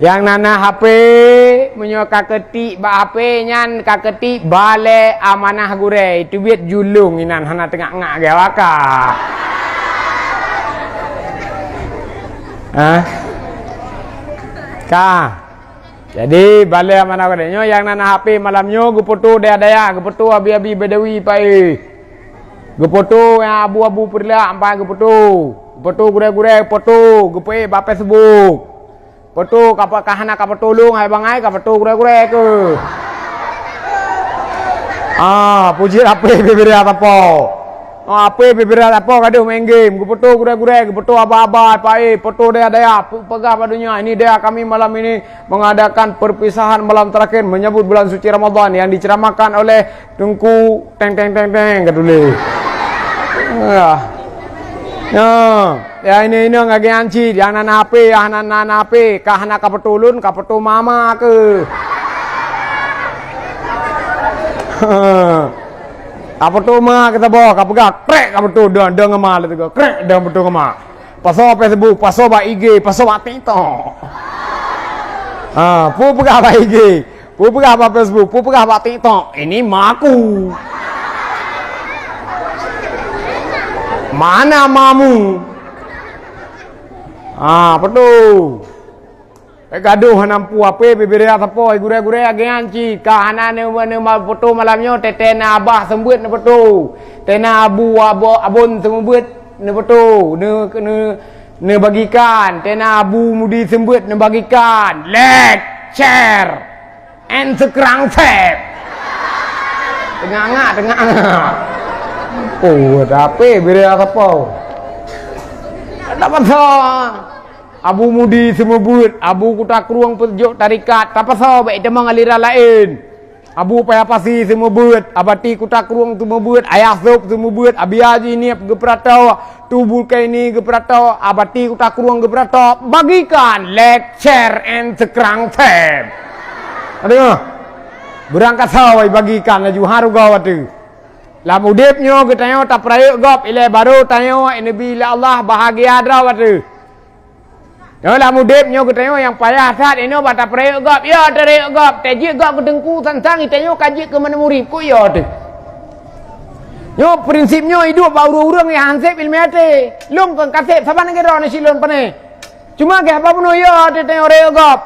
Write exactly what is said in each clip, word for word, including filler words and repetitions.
Nyang na na H P, meunyoe ka keutik bak H P nyan, ka keutik balée amanah gurée, teubiet julong inan hana teungak-ngak gawaka. Hah? Ka. Jadi, balée amanah gurée nyoe nyang na na H P malam nyoe geufoto dayah-dayah, geufoto abi-abi Badawi paéh. Geufoto nyang abu-abu Peureulak ampai geufoto. Geufoto gurée-gurée foto, geupeuék bak Facebook. Foto ka, ka hana ka foto lôn hai bangai, ka foto gurée-gurée keuh. Ah, puji H P bibira sapo. Oh, H P bibira sapo gadoh main game, geufoto gurée-gurée, geufoto aba-aba, paéh, foto dayah-dayah, pu-, peugah bak donya, "Ini dayah kami malam ini mengadakan perpisahan malam terakhir menyambut bulan suci Ramadan yang diceramahkan oleh Teungku teng, teng, teng, teng," ka tuléh. Ya. Ya, ya, ini, ini ngagai anci, nyang na na H P, nyang na na H P, ka hana ka foto lôn, ka foto mama keuh. Ka foto ma keu saboh, ka peugah, krek ka foto, dong, dong ma lé teugah, krek dong foto ma. Pasoe Facebook, pasoe bak I G, pasoe bak TikTok. Ha, peue peugah bak I G, peue peugah bak Facebook, peue peugah bak TikTok. Ini maku. Mana mamu? Ha, betul. Eh, gadoh hana mpu H P bibira sapo, gurée-gurée agian cit. Ka hana neu-, neu-, foto malam nyoe, teuntèe na abah seumeubeuet neufoto. Teuntèe na abu abo-, abon seumeubeuet neufoto, neu-, neu-, neubagikan. Teuntèe na Abu Mudi seumeubeuet neubagikan. Like, share, and subscribe. Teungak-ngak, teungak-ngak. Oh, H P bibira sapo. Tak pasal. Abu Mudi seumeubeuet, Abu Kuta Krueng peujok tarekat, tapasoe bèk itamong aliran laén. Abu Paya Pasi seumeubeuet, Abati Kuta Krueng seumeubeuet, Ayah Sop seumeubeuet, Abi Haji Niep geupeuratoe, Tubul Kaini geupeuratoe, Abati Kuta Krueng geupeuratoe, bagikan, like, share, and subscribe. Aduh, beurangkasoe bagikan laju, hareuga watèe. Lam udép nyoe geutanyoe tapeurayeuk gob, ilèe barô tanyoe neubi lé Allah bahagia droe watèe. Nyoe lam udép nyoe geutanyoe nyang payah that inoe bak tapeurayeuk gob. Yo, tapeurayeuk gob, tajeuet gob keu teungku sang-sang geutanyoe ka jeuet keu mandum ureueng, kok yo teuh. Nyoe prinsip nyoe iduek bak ureueng-ureueng nyang han sép ileumèe até. Lôn kon ka sép, saban lagèe droeneuh cit lôn pané. Cuma geuh haba bunoe yo teuh tanyoe rayeuk gob.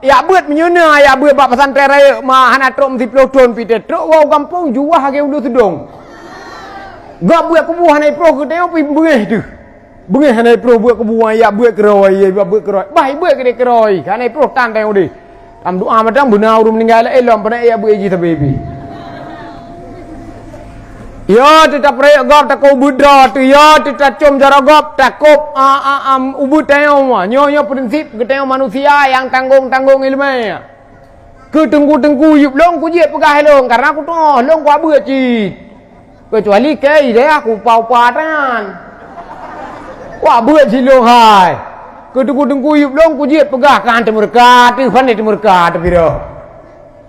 Jak beuet meunyoe na jak beuet bak pesantren rayeuk ma hana trok meusiploh thon pih teuh. Trok woe gampông juah lagèe uleue seudong. Gob beuet kubu hana iproh geutanyoe pih beungèh teuh. Beungèh hana iproh beuet kubu, jak beuet keudroe, jak beuet keudroe. Bah, beuet keudroe, hana iproh tan tanyoe udeh. Lam doa mantong beuna ureueng meuninggai laén lom, peureulèe jak beuet jih sabe pih. Yo teuh tapeurayeuk gob, takot ubit droe teuh, yo teuh tacôm jaroe gob, takot, a, a, am, ubit tanyoe. Nyoe, nyoe prinsip geutanyoe manusia nyang tanggong-tanggong ileumèe. Keu teungku-teungku yup lôn kujeuet peugah lôn, karena kutu'oh lôn kuabeuet cit. Keucuali keu idéh kupa-upa tan. Kuabeuet cit lôn hai. Keu teungku-teungku yup lôn kujeuet peugah kan teumeureuka teuh, pandai teumeureuka teuh pih droe.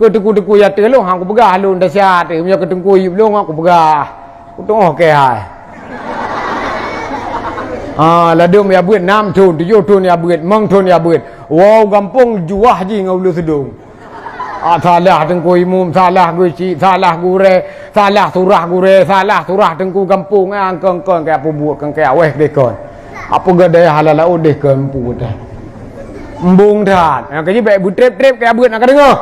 Keu teungku-teungku ya teuh lôn han kupeugah lôn desya teuh, meunyoe keu teungku yup lôn han kupeugah. Kutu'oh keu hai. Ha, ladôm ya beuet nam thon, tujoh thon ya beuet, limong thon ya beuet. Woe gampông juah jih ngon uleue seudong. Ah, salah teungku imum, salah geuchik, salah gurèe, salah surah gurèe, salah surah teungku gampông, eh, angkon-kon keu peubuet, kon keu aweh deh kon. Apa geuh dayah hala laôt deh kon peubuet dah. Embong that. Nyang keu jih bèk beutrép-trép keu beuet na ka deungoe.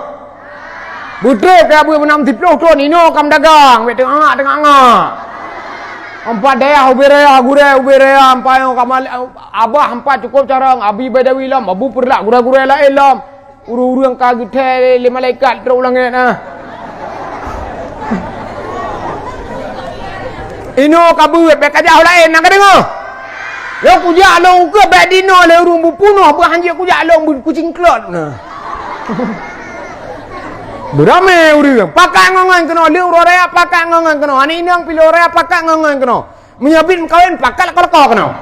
Beutrép keu beuet meunam siploh thon inoe kam dagang, bèk teungak-teungak. Empat dayah ubé raya gurèe, ubé raya empat nyoe kamal, abah empat cukôp carông, abi Badawi lom, Abu Peureulak gurèe-gurèe laén lom. Ureueng-ureueng ka geuthèe lé malaikat trok u langèt na. Inoe ka beuet, bèk ka jak u laén, na ka deungoe? Lôn kujak lôn ukeue bèk dinoe lé ureueng beupunoh beuh hanjeuet kujak lôn beukucing klot na. Beuramé ureueng, pakat ngon-ngon keunoe, lé uroe raya pakat ngon-ngon keunoe, aneuk inong piloe raya pakat ngon-ngon keunoe. Meunyoe bit meukawen, pakat lakoe-lakoe keunoe.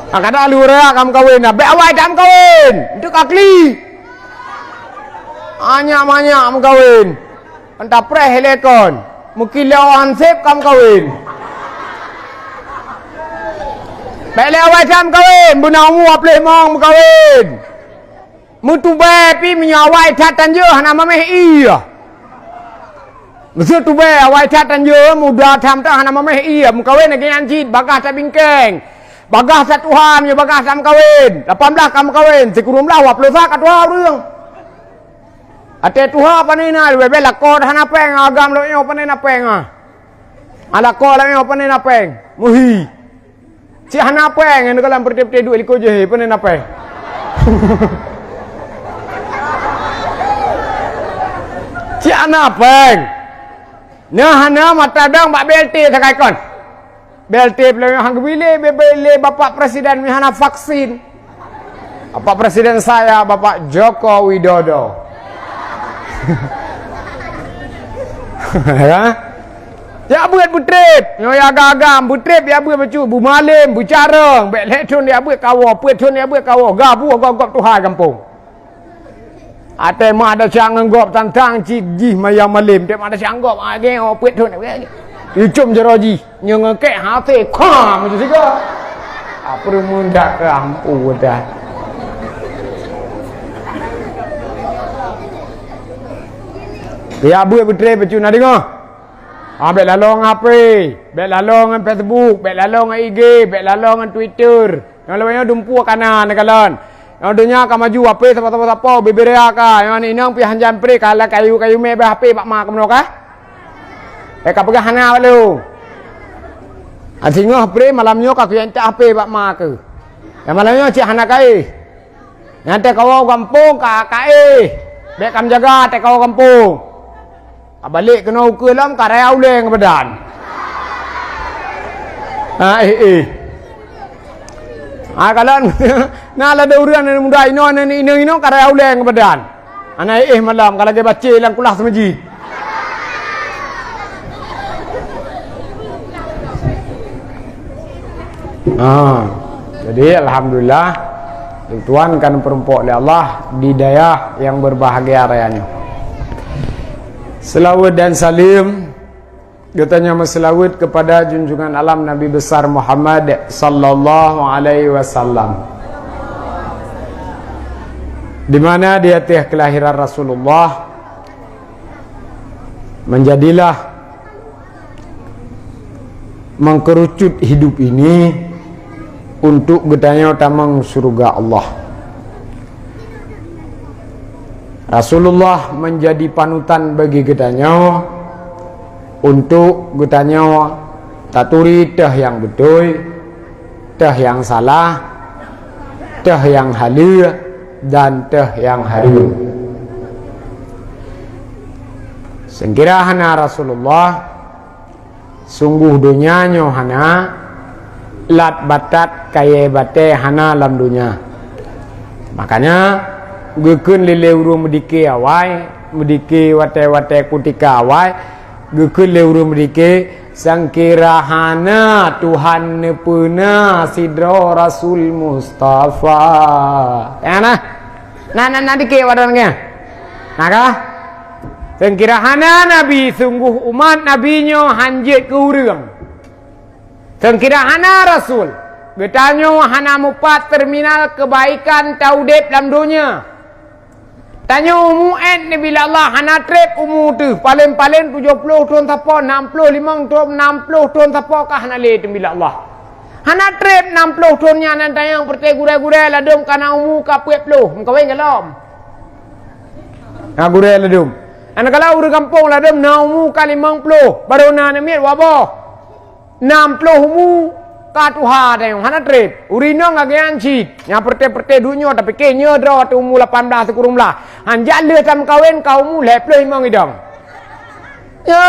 Ah, kadang lheueh raya ka meukawen, nah, bèk awai that meukawen. Enteuk ka klik. Anyak manyak meukawen. Entah preh lé kon. Meukilo han sép ka meukawen. Bék lé awai that meukawen, beuna umu dua ploh limong meukawen. Meutubée pih meunyoe awai that tan jeuet hana mameh ie. Meuseu tubée awai that tan jeuet, muda that mantong hana mameh ie, meukawen lagée nyan cit, bagaih that bingkeng. Bagaih that tuha meunyoe bagaih that meukawen. Lapan blaih ka meukawen, sikureueng blaih dua ploh sa ka tuha ureuëng. Até tuha pane na, leubeh lakoe hana péng, agam lôn nyoe pane na péng ah. Lakoe lôn nyoe pane na péng, meuhi. Cit hana péng, nyan dalam peureute-peureute duek likot jih, pane na péng. Cit hana péng. Nah, hana mata dong bak B L T sagai kon. B L T pula han geubri lé, be-, be-, lé Bapak Presiden meuhana vaksin. Bapak Presiden saya, Bapak Joko Widodo. Ya? Ya beuet beutreb, nyoe ya agam-agam, beutreb ya beuet bacut, beumalem, beucarông, bék lhée thon ya beuet kawoe, peuet thon ya beuet kawoe, gabu gob-gob tuha gampông. Até mak ada siang ngon gob tantang cit jih maya malem. Até mak ada siang gob, ah, geng, oh, peuet thon. Icom jaroe jih. Nyoe ngon kek hase, kha, macam siga. Ah, peureumeun dak ke ampu dah. Ya, beuet beutreb bacut na deungoe. Ah, bék laloe ngon H P, bék laloe ngon Facebook, bék laloe ngon I G, bék laloe ngon Twitter. Nyang lawét nyoe dumpeue kana neukalon. Nyang donya ka maju, ape sapo-sapo, sapo bibiraya ka. Nyang inong pih hanjan pri ka lam kayu-kayu mé bah ape bak ma keunoe ka? Eh, ka peugah hana bak lôn. Singoh pri malam nyoe ka kuyang cak ape bak ma keu. Nyang malam nyoe cit hana kaih. Nyang teukawoe gampông ka kaih. Bék kam jaga teukawoe gampông. Ka balek keunoe ukeue lom, ka raya ulée ngon badan. Ha, eh, eh. Ha, kalon, na lada ureuëng aneuk muda inoe, aneuk inong inoe, ka raya ulée ngon badan. Hana eh, eh malam, ka lagée bacé lam kulah seumeuji. Ah, jadi alhamdulillah, tuan kan peurumpok lé Allah di dayah yang berbahagia raya nyoe. Selawat dan salam, geutanyoe meuselawat kepada junjungan alam Nabi besar Muhammad sallallahu alaihi wasallam. Di mana di ateh kelahiran Rasulullah, menjadilah mengkerucut hidup ini untuk geutanyoe tamong syurga Allah. Rasulullah menjadi panutan bagi geutanyoe untuk geutanyoe taturi teuh nyang beutôi, teuh nyang salah, teuh nyang haleue, dan teuh nyang hareuem. Seungkira hana Rasulullah, sunggoh donya nyoe hana, lat batat kayée batée hana lam donya. Makanya, geukheun lé-lé ureuëng meudike awai, meudike watée-watée kutika awai, geukheun lé ureuëng meudike, seungkira hana Tuhan neupeuna sidroe Rasul Mustafa. Ya, nah. Nah, nah, nah, dike wadon nyan. Nah, kah? Seungkira hana Nabi, sunggoh umat Nabi nyoe hanjeuet keu ureuëng. Seungkira hana Rasul, geutanyoe hana mupat terminal keubaikan taudeb lam donya. Tanyoe umu ét neubi lé Allah hana treb umu teuh, paleng-paleng tujoh ploh thon sapo, nam ploh limong thon, nam ploh thon sapo ka hana lé neubi lé Allah. Hana treb nam ploh thon nyan, nan tanyong peureute gurée-gurée ladom ka na umu ka peuet ploh, meukawen golom. Na gurée ladom. Ana kala ureuëng gampông ladom na umu ka limong ploh, barô na aneuk miet dua boh. Nam ploh umu ka tuha tanyong, hana treb. Ureuëng inong lagée nyan cit. Nyang peureute-peureute duek nyoe tapike nyoe droe ateueh umu lapan blaih sikureueng blaih. Hanjeuet lheueh tameukawen ka umu lhée ploh limong idong. Ya.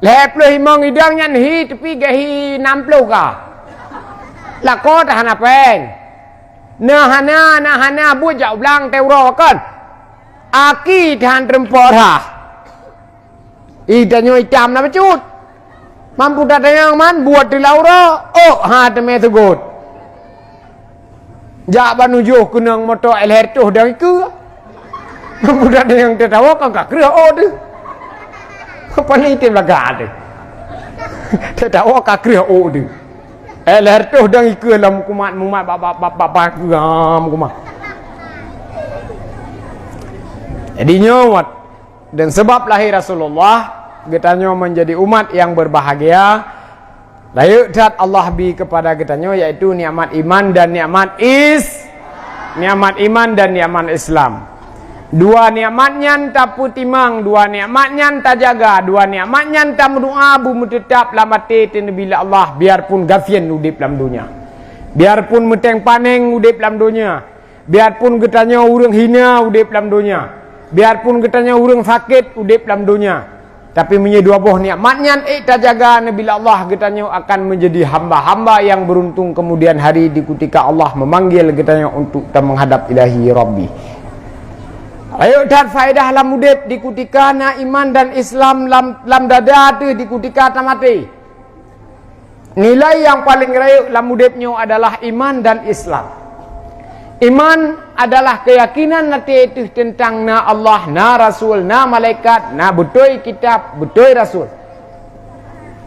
Lhée ploh limong idong nyan hi teupike hi nam ploh ka. Lakoe teuh hana péng. Na hana, na hana buet jak u blang teuh uroe kon. Aki teuh han teurumpok rhah. Ih, tanyoe itam na bacut. Mampu tatanyong man buet di laura, oh, ha teumé seugot. Jak ban ujoh keunong moto L R toh dan ikeue. Mampu tatanyong teuh tawoe kan ka kreueh oh teuh. Apa ni item laga teuh. Teuh tawoe ka kreueh oh teuh. Eh, lhèe reutôh dong ikeue lom kumat mumat bak, bak, bak, bak, bak, kumat. Jadi nyoe wat, dan sebab lahé Rasulullah, geutanyoe menjadi umat yang berbahagia. Rayeuk that Allah bi kepada geutanyoe, yaitu nikmat iman dan nikmat is-, nikmat iman dan nikmat Islam. Dua nikmat nyan tapeutimang, dua nikmat nyan tajaga, dua nikmat nyan tameudoa beumeuteutap lam até teuh neubi lé Allah, biarpun gasien udeb lam donya. Biarpun meuténg paneng udeb lam donya. Biarpun geutanyoe ureuëng hina udeb lam donya. Biarpun geutanyoe ureuëng sakét udeb lam donya. Tapi meunyoe dua boh nikmat nyan ék tajaga neubi lé Allah, geutanyoe akan menjadi hamba-hamba yang beruntung kemudian hari di kutika Allah memanggil geutanyoe untuk ta menghadap Ilahi Rabbi. Rayeuk that faedah lam udeb di kutika na iman dan Islam lam, lam dada teuh di kutika tamaté. Nilai yang paling rayeuk lam udeb nyoe adalah iman dan Islam. Iman adalah keyakinan até teuh teuntang na Allah, na Rasul, na malaikat, na beutôi kitab, beutôi rasul.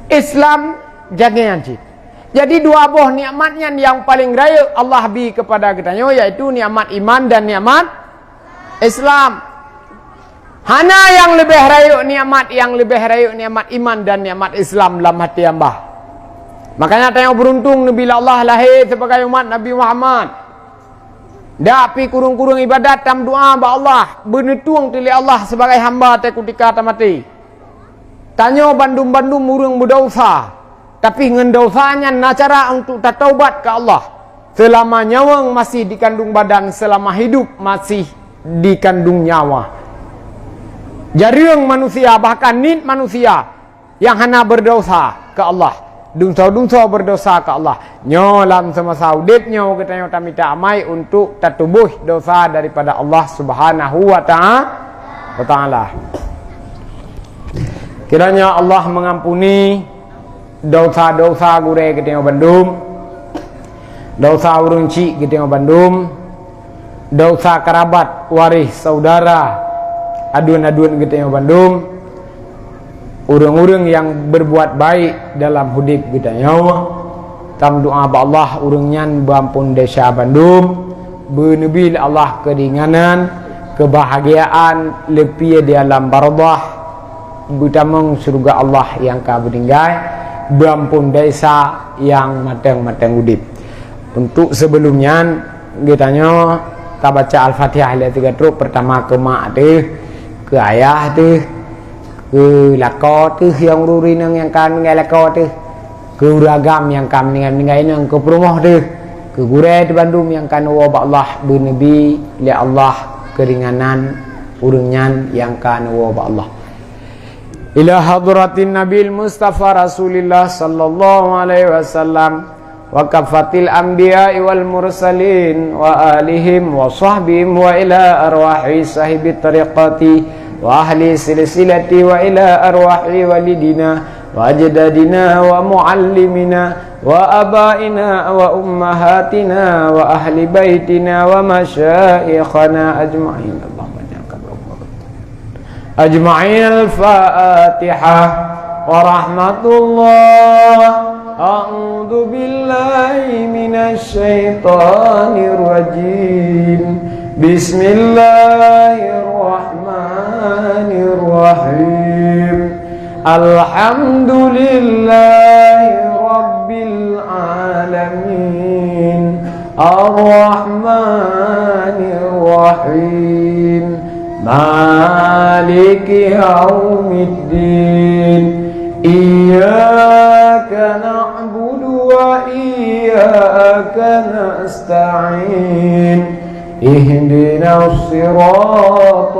Islam jagian cit. Jadi dua boh nikmat nyan yang paling rayeuk Allah bi kepada geutanyoe, yaitu nikmat iman dan nikmat Islam. Hana nyang leubeh rayeuk nikmat, nyang leubeh rayeuk nikmat iman dan nikmat Islam lam até hamba. Makanya tanyoe beruntung neubi lé Allah lahé sebagai umat Nabi Muhammad. Dak pi kureueng-kureueng ibadat tameudoa bak Allah, beuneutueng teuh lé Allah sebagai hamba teuh kutika tamaté. Tanyoe bandum-bandum ureuëng meudesya, tapi ngon desya nyan na cara untuk tataubat keu Allah. Seulama nyawöng masih dikandung badan, seulama hidup masih dikandung nyawa. Jareueng manusia, bahkan niet manusia nyang hana beudesya keu Allah. Dum soe-dum soe beudesya keu Allah. Nyoe lam seumasa udeb nyoe geutanyoe tamita amai untuk tatuboh desya daripada Allah Subhanahu wa ta'a-, wa taala. Kiranya Allah mengampuni desya-desya gurée geutanyoe bandum, desya ureuëng chik geutanyoe bandum, desya kerabat, waréh, saudara, aduen-aduen geutanyoe bandum, ureuëng-ureuëng nyang berbuat baik dalam udeb geutanyoe. Tameudoa bak Allah ureuëng nyan beuampon desya bandum, beuneubi lé Allah keuringanan, keubahagiaan leupie di alam barzakh, beutamong syeuruga Allah nyang ka beuninggai, beuampon desya nyang maténg-maténg udeb. Untuk sebelum nyan, geutanyoe tabaca Al-Fatihah lé tiga trok, pertama keu mak teuh, keu ayah teuh, keu lakoe teuh nyang ureuëng inong nyang ka meuninggai lakoe teuh, keu ureuëng agam nyang ka meuninggai-meuninggai inong, keu peurumoh teuh, keu gurée teuh bandum nyang ka neuwoe bak Allah, beuneubi lé Allah keuringanan ureuëng nyan nyang ka neuwoe bak Allah. Ila hadratin Nabil Mustafa Rasulillah sallallahu alaihi wasallam, wa kafatil anbiya wal mursalin, wa alihim wa sahbihim, wa ila arwahi sahibi tariqati, wa ahli silsilati, wa ila arwahi walidina, wa ajdadina, wa muallimina, wa abaina, wa ummahatina, wa ahli baitina, wa masyayikhana ajma'in. Allahumma ja'alna أجمعين. الفاتحة ورحمة الله. أعوذ بالله من الشيطان الرجيم. بسم الله الرحمن الرحيم. الحمد لله رب العالمين. الرحمن الرحيم. مالك يوم الدين. إياك نعبد وإياك نستعين. اهدنا الصراط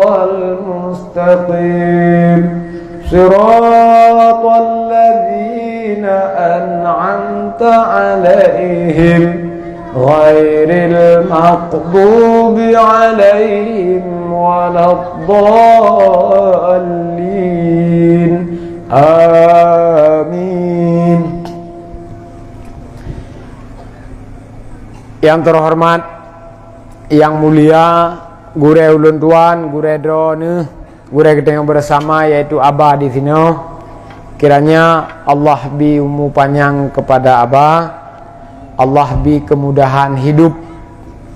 المستقيم. صراط الذين أنعمت عليهم غير المغضوب عليهم ولا الضالين. آمين. Yang terhormat, yang mulia, gurée ulôn tuan, gurée droeneuh, gurée geutanyoe bersama, yaitu Aba di sinoe. Kiranya Allah bi umu panyang kepada Aba, Allah bi kemudahan hidup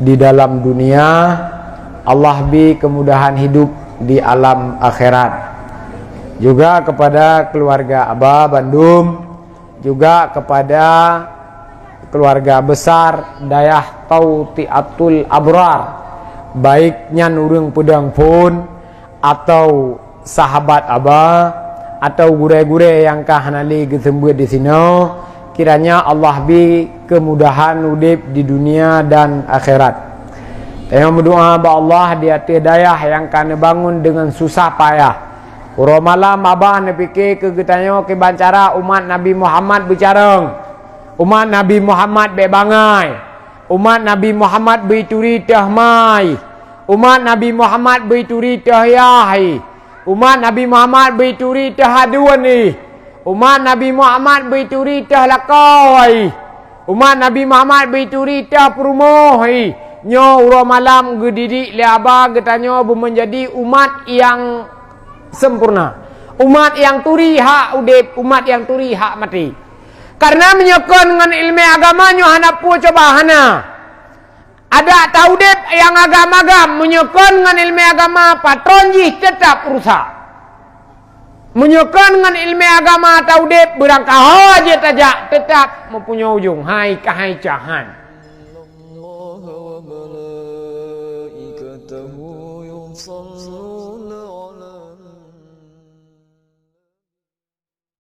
di dalam dunia, Allah bi kemudahan hidup di alam akhirat. Juga kepada keluarga Aba bandum, juga kepada keluarga besar Dayah Tautiatul Abrar, baik nyan ureuëng peudong phon, atau sahabat Aba, atau gurée-gurée nyang ka hana lé geuseumeubeuet di sinoe, kiranya Allah bi kemudahan udeb di dunia dan akhirat. Tanyoe meudoá bak Allah di ateueh dayah nyang ka neubangun deungon susah payah. Uroe malam Aba neupike keu geutanyoe kiban cara umat Nabi Muhammad beucarông. Umat Nabi Muhammad bék bangai. Umat Nabi Muhammad beu turi teuh mai. Umat Nabi Muhammad beu turi teuh yah. Umat Nabi Muhammad beu turi teuh aduen. Umat Nabi Muhammad beu turi teuh lakoe. Umat Nabi Muhammad beu turi teuh peurumoh. Nyoe uroe malam geudidik lé Aba geutanyoe beumeunjadi umat nyang sempurna. Umat nyang turi hak udeb, umat nyang turi hak maté. Karena meunyoe kon ngon ileumé agama nyoe hana peue cuba hana. Adak taudeb nyang agam-agam, meunyoe kon ngon ileumé agama, patron jih teutap rusak. Meunyoe kon ngon ileumé agama taudeb, beurangkaho jih tajak, teutap meupunyoi ujong, hai ka hai cahan.